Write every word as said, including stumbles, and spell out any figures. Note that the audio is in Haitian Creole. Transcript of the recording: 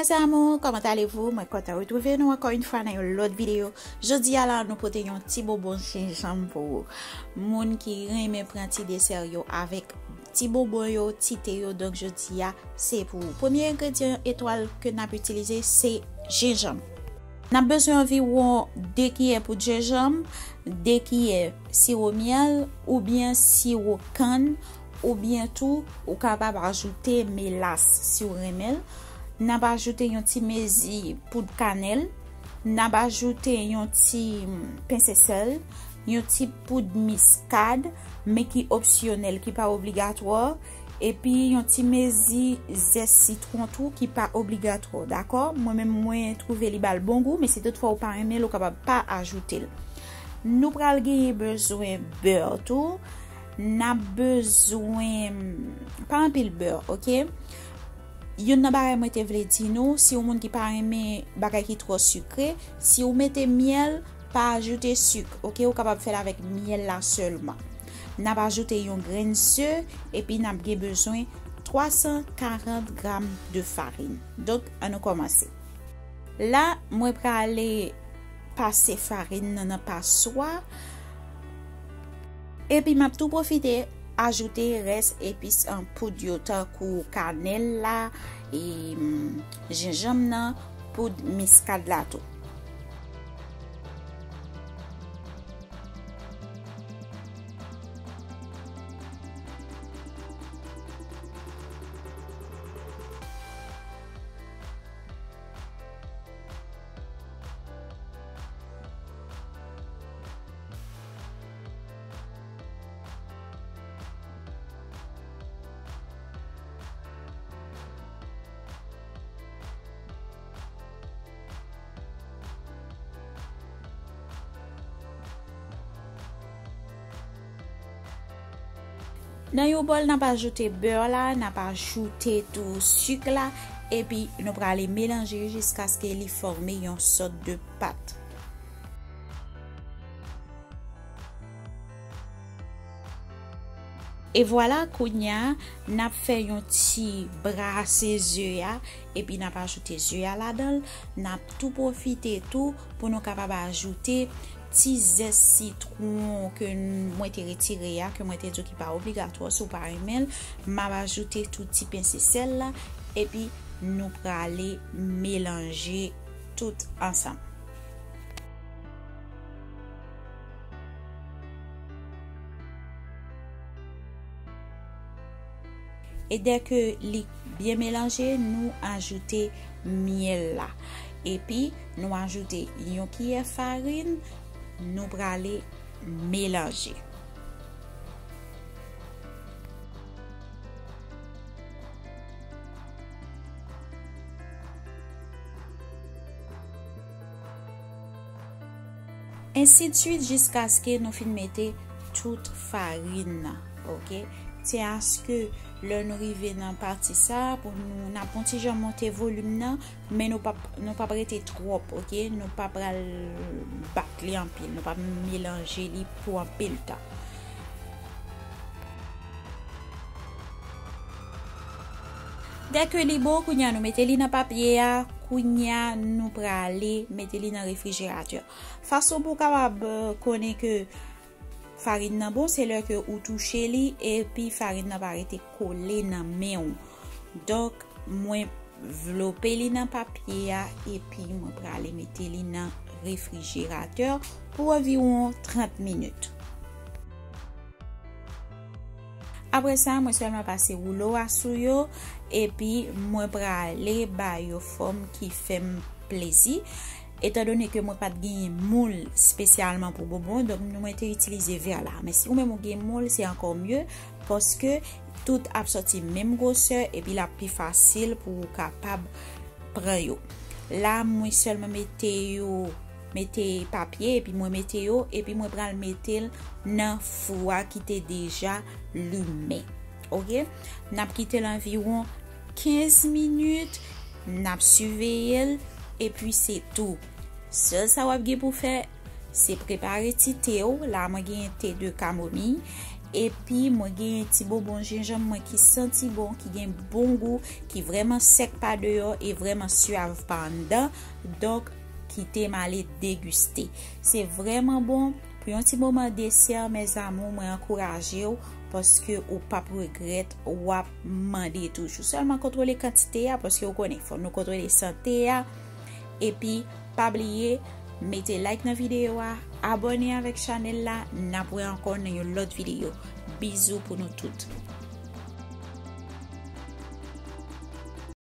Mes amours, comment allez-vous? Mwen kontan retwouve nou ankò yon fwa nan yon lòt videyo. Jodi a la, nou pote yon ti bonbon jenjanm pou ou. Moun ki renmen pran ti desè yo avèk ti bonbon yo, ti te yo, donk jodi a, se pou ou. Premye engredyan etwal ke n ap itilize, se jenjanm. N ap bezwen anviwon de kiyè poud jenjanm, de kiyè siwo myèl oubyen siwo kann, oubyen tou ou kapab ajoute melas si w renmen l. N ap ajoute yon ti mezi poud kanèl. N ap ajoute yon ti, mm, pense sèl, yon ti poud miskad, men ki opsyonèl, ki pa obligatwa, epi yon ti mezi zès sitwon tou ki pa obligatwa, dakò? Mwen menm, mwen twouve li ba l bon gou, men si toutfwa ou pa renmen l, ou kapab pa ajoute l. Nou pral genyen bezwen bè tou. N ap bezwen, pa anpil bè, oke? Youn nan bagay mwen te vle di nou, si w moun ki pa renmen bagay ki twò sikre, si w mete myèl, pa ajoute sik, oke? Ou kapab fè l avèk myèl la sèlman. N ap ajoute yon grenn ze, epi n ap gen bezwen twa san karant gram de farin. Donk, ann nou kòmanse. La, mwen prale pase farin nan nan paswa. Epi m ap tou pwofite ajoute rès epis an poud yo, tankou kanèl la, e, mm, jenjanm nan, poud miskad la tou. Nan yon bòl, n ap ajoute bè la, n ap ajoute tou sik la, epi nou prale melanje jiskaske li fòme yon sòt de pat. E vwala, kounye a, n ap fè yon ti brase ze a, epi n ap ajoute ze a ladan l. N ap tou pwofite tou pou nou kapab ajoute ti zès sitwon ke n-, mwen te retire a, ke mwen te di w ki pa obligatwa, si w pa renmen l. M ap ajoute tou ti pense sèl la, epi nou prale melanje tout ansanm. E dèke li byen melanje, nou ajoute myèl la. Epi, nou ajoute yon kiyè farin, nou prale melanje. Ensidswit jiskaske nou fin mete tout farin nan, oke? Tyen aske lè nou rive nan pati sa a, pou nou, n ap yon ti jan monte volim nan, men nou p ap, nou p ap rete twòp, oke? Nou pa pral bat li anpil, nou p ap melanje li pou anpil tan. Dèke li bon, kounye a nou mete li nan papye a, kounye a nou prale mete li nan refrijeratè. Fason pou w kapab, euh, konnen ke farin nan bon, se lè ke ou touche li epi farin nan pa rete kole nan men w. Donk, mwen vlope li nan papye a epi mwen prale mete li nan refrijeratè pou anviwon trant minit. Apre sa, mwen sèlman pase woulo a sou yo, epi mwen prale ba yo fòm ki fè m plezi. Etandone ke mwen pa t genyen moul espesyalman pou bonbon, donk mwen te itilize vè la. Men si ou menm ou gen moul, se ankò mye, paske tout ap sòti menm gwosè, epi l ap pi fasil pou ou kapab pran yo. La, mwen sèlman mete yo, mete papye, epi mwen mete yo, epi mwen pral mete l nan fou a ki te deja limen. Oke? N ap kite l anviwon kenz minit, n ap siveye l, epi se tou. Sèl sa w ap gen pou fè, se prepare ti te w. La, mwen genyen te de kamomiy. Epi mwen genyen ti bonbon jenjanm mwen ki santi bon, ki gen bon gou, ki vrèman sèk pa deyò e vrèman syav pa anndan. Donk, kite m ale degiste. Se vrèman bon. Pou yon ti moman desè, mes amours, mwen ankouraje w paske ou p ap regrèt, w ap mande toujou. Sèlman kontwole kantite a paske ou konnen fò nou kontwole sante a. Epi pa bliye mete like nan videyo a, abòne avèk chanèl la, n ap wè ankò nan yon lòt videyo. Bizou pou nou tout.